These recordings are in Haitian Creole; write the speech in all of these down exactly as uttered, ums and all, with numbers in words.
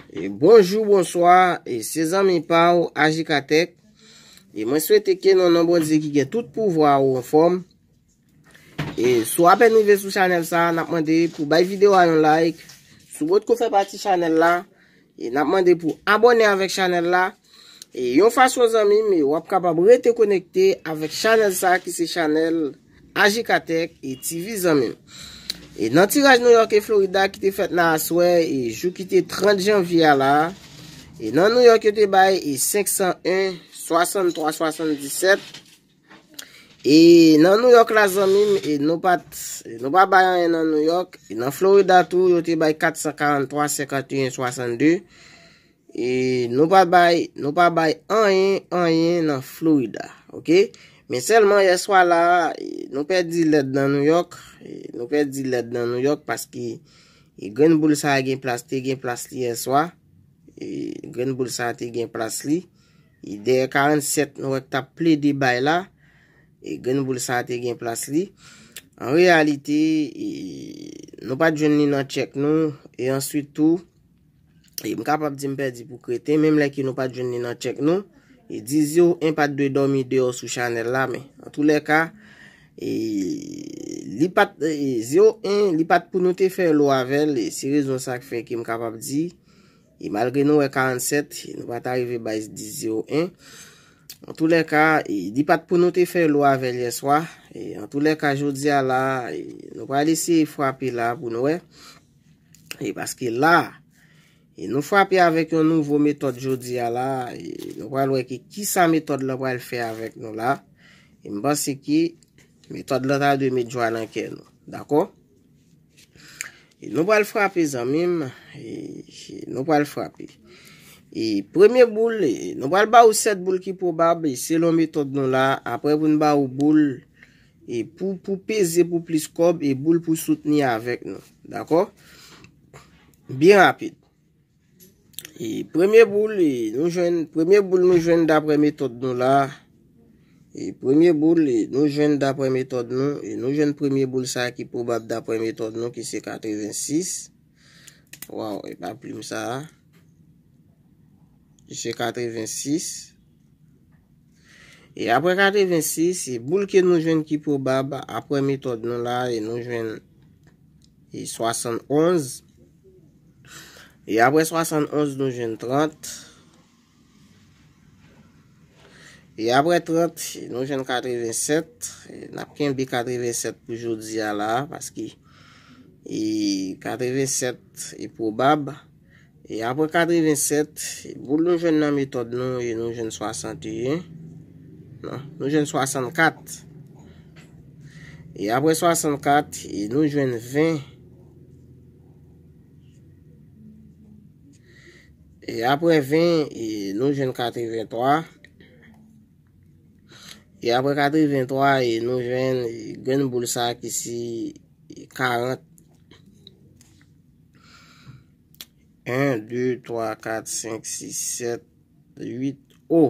E bonjou, bonswa, e se zanmi pa w, Ajikatèk. E mwen swete ke nan non Bondye ki gen tout pouvwa ou anfòm. E si w apèn rive sou chanèl sa, n ap mande pou bay videyo a yon like. Si w potko fè pati chanèl la, e n ap mande pou abòne avèk chanèl la. E yon fason zanmi m, e w ap kapab rete konekte avèk chanèl sa ki se chanèl Ajikatèk e T V zanmi m. E nan tiraj New York e Florida ki te fèt nan aswè e jou ki te trant janvye a la, e nan New York yo te bay e senk san en, swasanntwa, swasanndisèt. E nan New York la zanmi m, e nou pa t, nou pa bay anyen nan New York. E nan Florida tou, yo te bay kat san karanntwa, senkanteyen, swasannde. E nou pa bay, nou pa bay anyen, anyen nan Florida, oke? Men sèlman yèswa la, e nou pèdi lèd nan New York, e nou pèdi lèd nan New York paske e grenn boul sa a gen plas, te gen plas li yèswa. E grenn boul sa a te gen plas li. E dèyè karannsèt, nou wè k t ap plede bay la. E grenn boul sa a te gen plas li. An reyalite, e nou pa t jwenn li nan tchèk nou. E answit tou, e m kapab di m pèdi pou kreten, menm lè ke nou pa t jwenn li nan tchèk nou. E dis zewo en pa t dwe dòmi deyò sou chanèl la, men antoulèka, e li pa t, e zewo en, li pa t pou nou te fè lo avè l, e se rezon sa k fè ke m kapab di, e malgre nou wè karannsèt, e nou pa ta rive bay dis zewo en. Antoulèka, e li pa t pou nou te fè lo avè l yèswa. E antoulèka, jodi a la, e nou pral eseye frape la pou nou wè. E paske la, e nou frape avèk yon nouvo metòd jodi a la, e nou pral wè ki, kisa metòd la pral fè avèk nou la. E m panse ke metòd la ta dwe met jwa nan kè nou. Dakò? E nou pral frape, zanmi m. E, e nou pral frape. E premye boul, e nou pral ba ou sèt boul ki pwobab, e selon metòd nou la, apre pou n ba ou boul, e pou, pou peze pou plis kòb, e boul pou soutni avèk nou. Dakò? Byen rapid. E premye boul, e nou jwenn, premye boul nou jwenn daprè metòd nou la. E premye boul, e nou jwenn daprè metòd nou, e nou jwenn premye boul sa ki pwobab daprè metòd nou, ki se katrevensis. Waw, e pa plim sa a. Ki se katrevensis. E apre katrevensis, e boul ke nou jwenn ki pwobab, apre metòd nou la, e nou jwenn, e swasannonz. E apre swasannonz, nou jwenn trant. E apre trant, nou jwenn katrevensèt. E n ap kenbe katrevensèt pou jodi a la, paske, e katrevensèt e pwobab. E apre katrevensèt, boul nou jwenn nan metòd nou, e nou jwenn swasanteyen. Non, nou jwenn swasannkat. E apre swasannkat, e nou jwenn ven. E apre ven, e nou jwenn katreventwa. E apre katreventwa, e nou jwenn, e, grenn boul sa ki se karant. En, de, twa, kat, senk, sis, sèt, uit. O!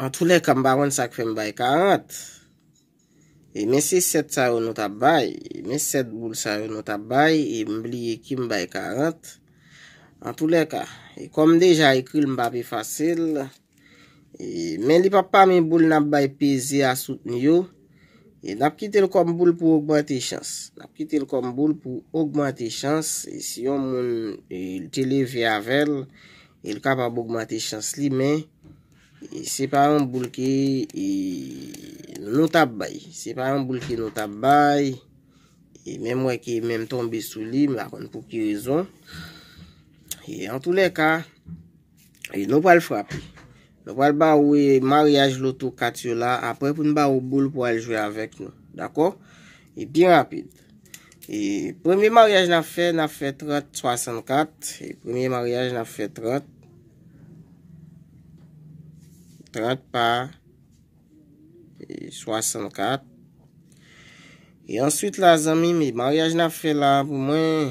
Antoulèka, m pa konn sa k fè m bay karant. E men se sèt sa yo nou t ap bay. E men sèt boul sa yo nou t ap bay. E m bliye ki m bay karant. Antoulèka, e kòm m deja ekri l, m p ap efase l. E, men li p ap pami boul n ap bay peze a soutni yo. E n ap kite l kòm boul pou ogmante chans. N ap kite l kòm boul pou ogmante chans. E si yon moun, e, te leve avè l, e l kapab ogmante chans li, men, e, se pa yon boul ke, e, nou t ap bay. Se pa yon boul ke nou t ap bay. E menm wè ke menm tonbe sou li, m pa konn pou ki rezon. E antoulèka, e nou pral frape. Nou pral ba ou, e, maryaj loto kat yo la, apre pou n ba ou boul pou al jwe avèk nou. Dakò? E byen rapid. E premye maryaj n ap fè, n ap fè trant swasannkat. E premye maryaj n ap fè trant. Trant pa, e, swasannkat. E answit la, zanmi m, e maryaj n ap fè la pou mwen,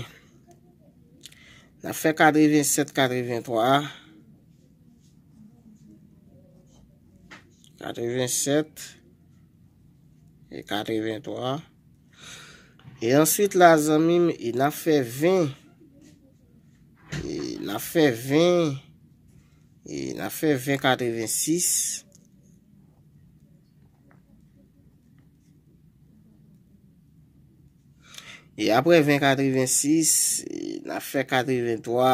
n ap fè katrevensèt, katreventwa. Katrevensèt e katreventwa. E answit la, zanmi m, e n ap fè ven. E n ap fè ven, e n ap fè ven katrevensis. E apre ven katrevensis, e n ap fè katreventwa.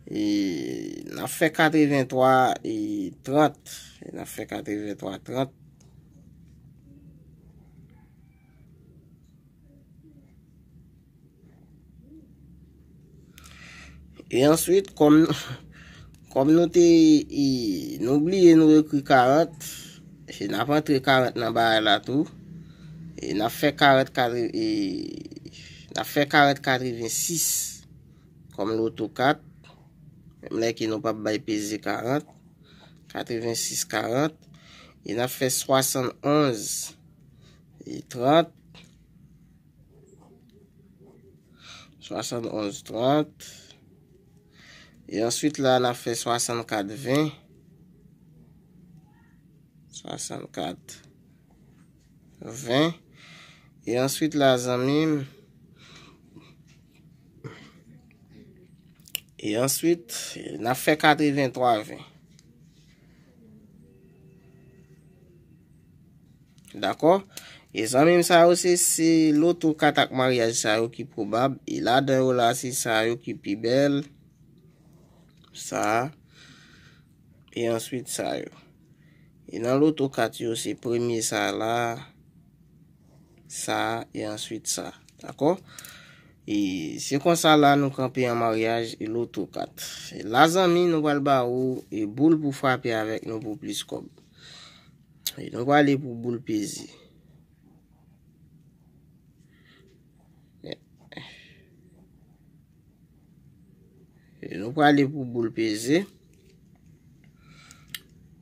E n ap fè katreventwa e trant. E n ap fè katreventwa trant. E answit, kòm, kòm nou te, e, nou bliye nou ekri karant, e n ap antre karant nan bagay la tou. E n ap fè karant, katre-, e, n ap fè karant katrevensis kòm loto kat. Menm lè ke nou p ap bay peze karant, katrevensis karant. E n ap fè swasannonz e trant. Swasannonz trant. E answit la, n ap fè swasannkat ven. Swasannkat ven. E answit la, zanmi m. E answit, n ap fè katreventwa ven. Dakò? E zanmi m, sa yo se, se loto kat ak maryaj sa yo ki pwobab. E ladan yo la, se sa yo ki pi bèl. Sa. E answit sa yo. E nan loto kat yo, se premye sa la, sa, e answit sa. Dakò? E se konsa la nou kanpe an maryaj e loto kat. E la, zanmi, nou pral ba ou e boul pou frape avèk nou pou plis kòb. E nou prale pou boul peze. E nou prale pou boul peze.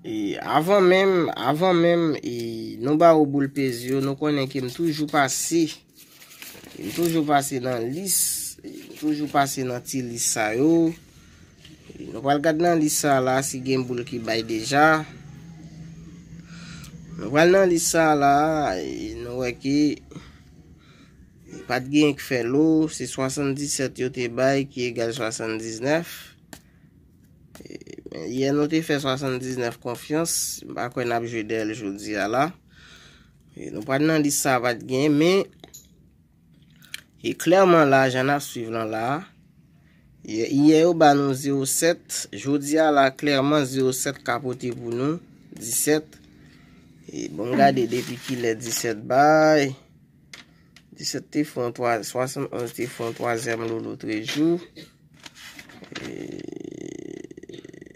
E avan menm, avan menm, e nou ba ou boul peze yo, nou konnen ke m toujou pase. E m toujou pase nan lis, e m toujou pase nan ti lis sa yo. E nou pral gad nan lis sa la si gen boul ki bay deja. Nou pral nan lis sa la, e nou wè ke pa t gen k fè lo, se swasanndisèt yo te bay ki egal swasanndiznèf. E, men yè nou te fè swasanndiznèf konfyans, m pa kwè n ap jwe dèyè l jodi a la. E nou pral nan lis sa pa t gen, men, e klèman la, jan n ap swiv lan la, yè, yè yo ba nou zewo sèt, jodi a la, klèman zewo sèt ka pote pou nou disèt. E bon, m gade depi kilè disèt bay. Disèt te fè yon twa, swasannonz te fè yon twazyèm lo lòt jou. E,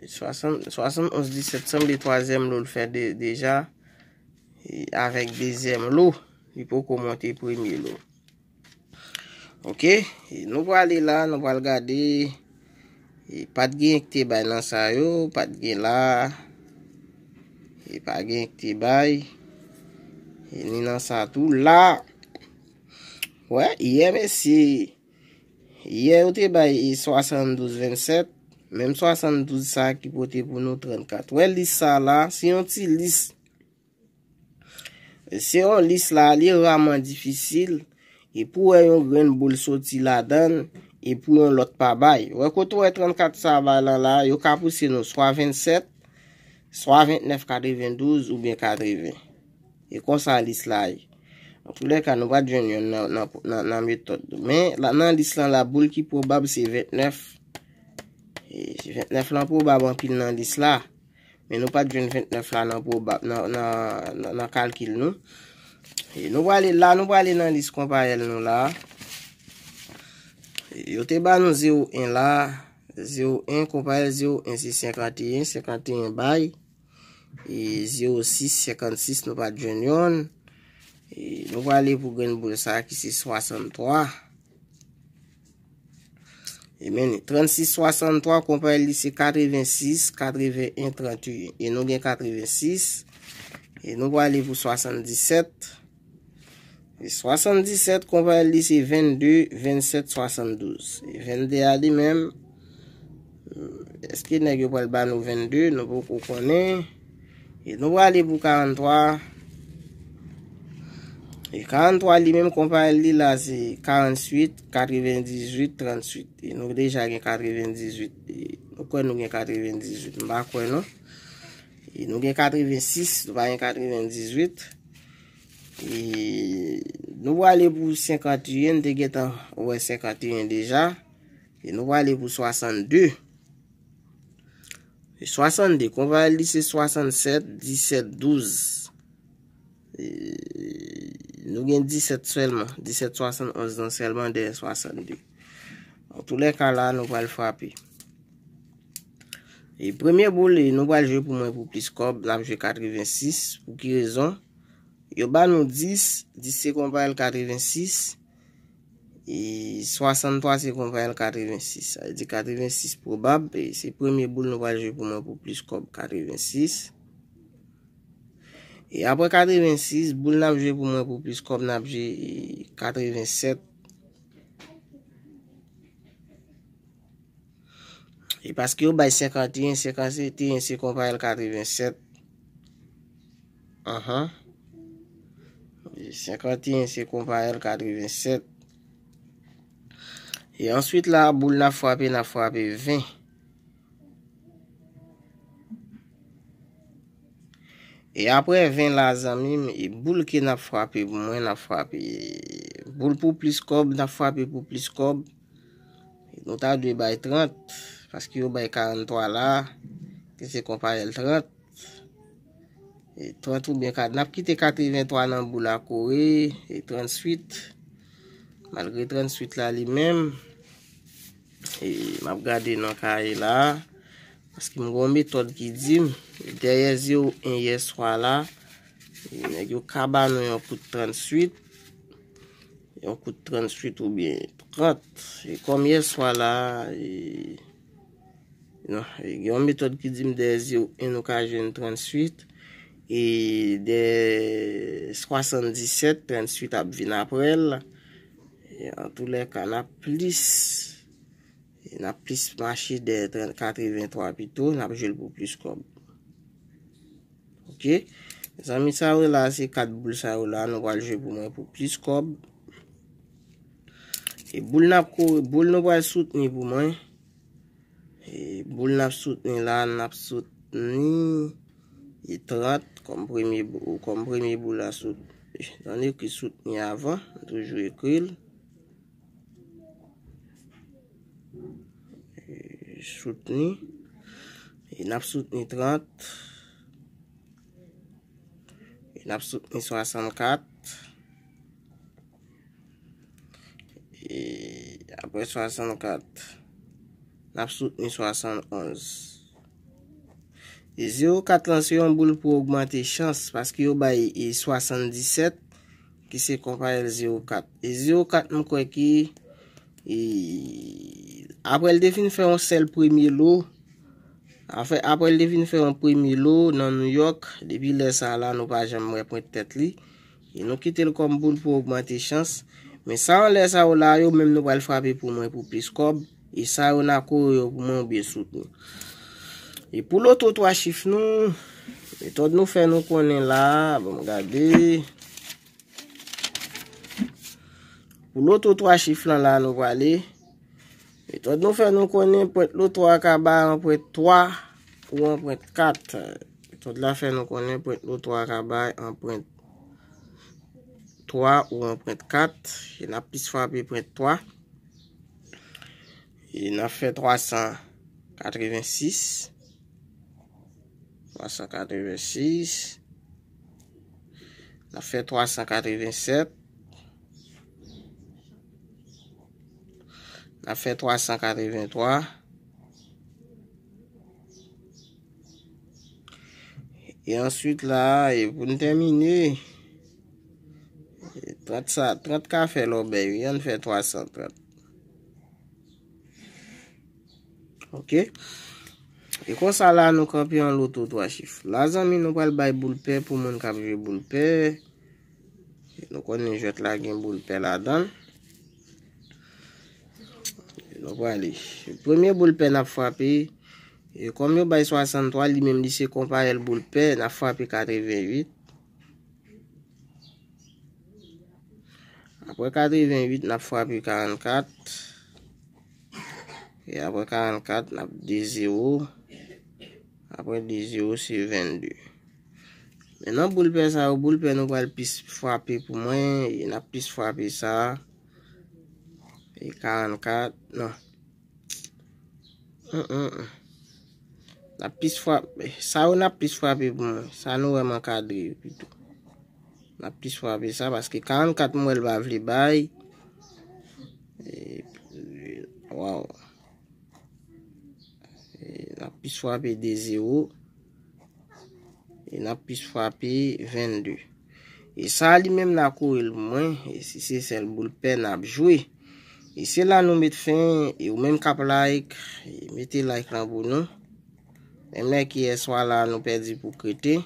swasann, swasannonz disèt sanble twazyèm lo l fè de, deja. E, avèk dezyèm lo, li poko monte premye lo. Oke, e nou prale la, nou pral gade. E pa t gen k te bay nan sa yo, pa t gen la. E pa gen k te bay. E ni nan sa tou la. Wè, yè, mesye. Yè, yo te bay e swasanndouz vennsèt. Menm swasanndouz sa ki pote pou nou trannkat. Wè, lis sa la, se yon ti lis. Se yon lis la, li raman difisil. E pou wè yon grenn boul soti ladan l, e pou yon lòt pa bay. Wè kote w wè trannkat sa bay lan la, yo ka pouse nou swa vennsèt, swa ventnèf katrevendouz oubyen katreven. E konsa lis la ye. Antoulèka, nou pa t jwenn youn nan, nan, nan, nan metòd. Men, la, nan lis lan la, boul ki pwobab se ventnèf. E ventnèf lan pwobab anpil nan lis la. Men nou pa t jwenn ventnèf la nan pwobab, nan, nan, nan, nan kalkil nou. E nou prale la, nou prale nan lis konpayèl nou la. Yo te ba nou zewo en la. Zewo en, konpayèl zewo en se senkanteyen, senkanteyen bay. E zewo sis, senkannsis, nou pa t jwenn youn. E nou prale pou grenn boul sa ki se swasanntwa. E men, trannsis swasanntwa, konpayèl li se katrevensis, katreven en, tranteyen. E nou gen katrevensis. E nou prale pou swasanndisèt. E swasanndisèt, konpayèl li se vennde, vennsèt, swasanndouz. E vennde a li menm, èske nèg yo pral ba nou vennde? Nou poko konnen. E nou prale pou karanntwa. E karanntwa li menm, konpayèl li la se karantuit, katrevendizuit, trantuit. E nou deja gen katrevendizuit. E nou kwè nou gen katrevendizuit. M pa kwè non. E nou gen katrevensis, nou pa gen katrevendizuit. E nou prale pou senkantiyen, te gentan wè senkantiyen deja. E nou prale pou swasannde. E swasannde, konpayèl li se swasannsèt, disèt, douz. E nou gen disèt sèlman, disèt swasannonz nan sèlman dèyè swasannde. Antoulèka la, nou pral frape. E premye boul, e nou pral jwe pou mwen pou plis kòb, n ap jwe katrevensis. Pou ki rezon? Yo ba nou dis, dis se konpayèl katrevensis, e swasanntwa se konpayèl katrevensis. Sa vle di katrevensis pwobab, e se premye boul nou pral jwe pou mwen pou plis kòb, katrevensis. E apre katrevensis, boul n ap jwe pou mwen pou plis kòb, n ap jwe, e, katrevensèt. E paske yo bay senkanteyen, senkanteyen se konpayèl katrevensèt. Anhan. E senkanteyen se konpayèl katrevensèt. E answit la, boul n ap frape, n ap frape ven. E apre ven la, zanmi m, e boul ke n ap frape pou mwen, n ap frape boul pou plis kòb, n ap frape pou plis kòb. Nou ta dwe bay trant, paske yo bay karanntwa la, ki se konpayèl trant. E trant oubyen kat, n ap kite katreventwa nan boul la kore, e trantuit. Malgre trantuit la li menm, e m ap gade nan kaye la, paske m gen yon metòd ki di m, dèyè zewo en yèswa la, e nèg yo ka ba nou yon kout trantuit, yon kout trantuit oubyen trant. E kòm yèswa la, e, non, e gen yon metòd ki di m dèyè zewo en nou ka jwenn trantuit, e dèyè swasanndisèt, trantuit ap vin apre l. E antoulèka, n ap plis, e n ap plis mache dèyè trant, katreventwa pito, n ap jwe l pou plis kòb. Ok. Zanmi, sa yo la, se kat boul sa yo la, nou pral jwe pou mwen pou plis kòb. E boul n ap kore, boul nou pral soutni pou mwen. E boul n ap soutni la, n ap soutni, e trant kòm premye bou-, kòm premye boul la sou, jan ekri soutni avan, m toujou ekri l. E soutni. E n ap soutni trant. E n ap soutni swasannkat. E apre swasannkat, n ap soutni swasannonz. E zewo kat lan se yon boul pou ogmante chans, paske yo bay, e, swasanndisèt, ki se konpayèl zewo kat. E zewo kat, m kwè ki, e, apre l te fin fè yon sèl premye lo, apre, apre l te fin fè yon premye lo nan Nouyòk, depi lè sa a la, nou pa janm wè pwent tèt li. E nou kite l kòm boul pou ogmante chans. Men sa anlè sa yo la, yo menm nou pral frape pou mwen pou plis kòb. E sa yo n a kore yo pou mwen oubyen soutni. E pou loto twa chif nou, metòd nou fè nou konnen la, ban m gade. Pou loto twa chif lan la, nou prale. Metòd nou fè nou konnen pwent loto a ka bay anprent twa ou anprent kat. Metòd la fè nou konnen pwent loto a ka bay anprent twa ou anprent kat. E n ap plis frape pwent twa. E n ap fè twa san katrevensis. Twa san katrevensis. N ap fè twa san katrevensèt. N ap fè twa san katreventwa. E answit la, e pou n tèmine, trant sa, trant ka fè lòbèy, wi, ann fè twa san trant. Ok. E konsa la, nou kanpe yon loto twa chif. La, zanmi, nou pral bay boul pè pou moun k ap jwe boul pè. Nou konnen jwèt la gen boul pè ladan l. Nou prale. Premye boul pè n ap frape. E kòm yo bay swasanntwa, li menm li se konpayèl boul pè, n ap frape katrevenwit. Apre katreventuit, n ap frape karannkat. E apre karannkat, n ap de zewo. Apre de zewo, se vennde. Men nan boul pè sa yo, boul pè nou pral plis frape pou mwen. E n ap plis frape sa. E karannkat, non. Hum, hum, hum. N ap plis frape. Sa yo n ap plis frape pou mwen. Sa nou wè m ankadre yo pito. N ap plis frape sa paske karannkat m wè l pa vle bay. E, waw. E, n ap plis frape de zewo. E n ap plis frape vennde. E sa li menm n a kore l pou mwen. E si se sèl boul pè n ap jwe. E se la nou met fen. E ou menm k ap like, e mete like lan pou nou. Menm lè ki yèswa la nou pèdi pou krete.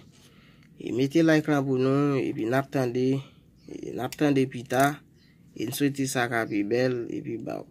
E mete like lan pou nou. Epi n ap tande. E n ap tande pita. E n swete sa ka pi bèl. Epi baw.